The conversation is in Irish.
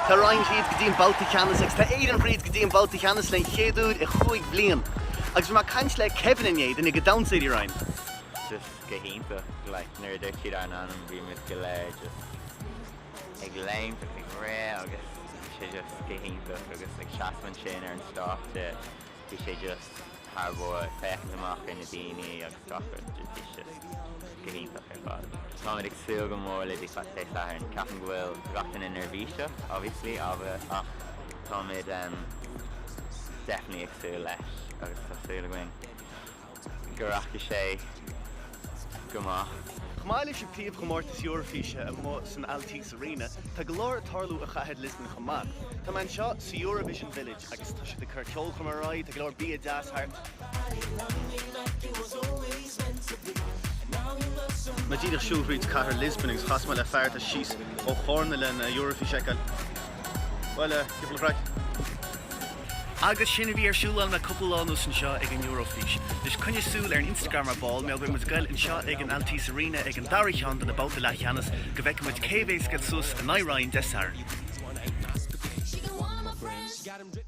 Tá Ryan thríd go dtí an babhta ceannais agus tá Éirinn thríd go dtí an babhta ceannais den chéad uair i chúig bhliain. Agus bhí mé ag caint le Kevin inné, duine de dhamhsóirí Ryan. Just go hiontach, like nuair a dúirt siad ár n-ainm bhí muid go léir just ag léimt agus ag rith agus bhí sé just go hiontach agus ag seasamh ansin ar an stáitse bhí sé just thar barr, féachaint amach ar na daoine agus gach rud, just bhí sé just go hiontach ar fad. Táimid ag súil go mór le Dé Sathairn, ceapaim go bhfuil gach duine neirbhíseach obviously ach táimid definitely ag súil leis agus tá súil againn go rachaidh sé go maith. Chomh maith leis an príomhchomórtas Eoraifíse amuigh san Altice Arena, tá go leor ag tarlú i chathair Lisbon chomh maith. Tá mé anseo sa Eurovision Village agus tá siad ag cur ceolchoirm ar aghaidh, tá go leor bia deas thart. Mé díreach ag siúl thríd cathair Lisbon agus chas mé le fear atá síos ó chorna le an Eurofís a fheiceáil. Bhuel, cúpla craic. Agus sin a bhí ar siúl le cúpla lá anuas anseo ag an Eurofís. Anois coinnigh súil ar an Instagram ar ball, mar beidh muid ag goil anseo ag an Altice Arena ag an dara cheann de na babhtaí leathcheannais go bhfeicfidh muid cé bhéas ag goil suas in aghaidh Ryan Dé Sathairn.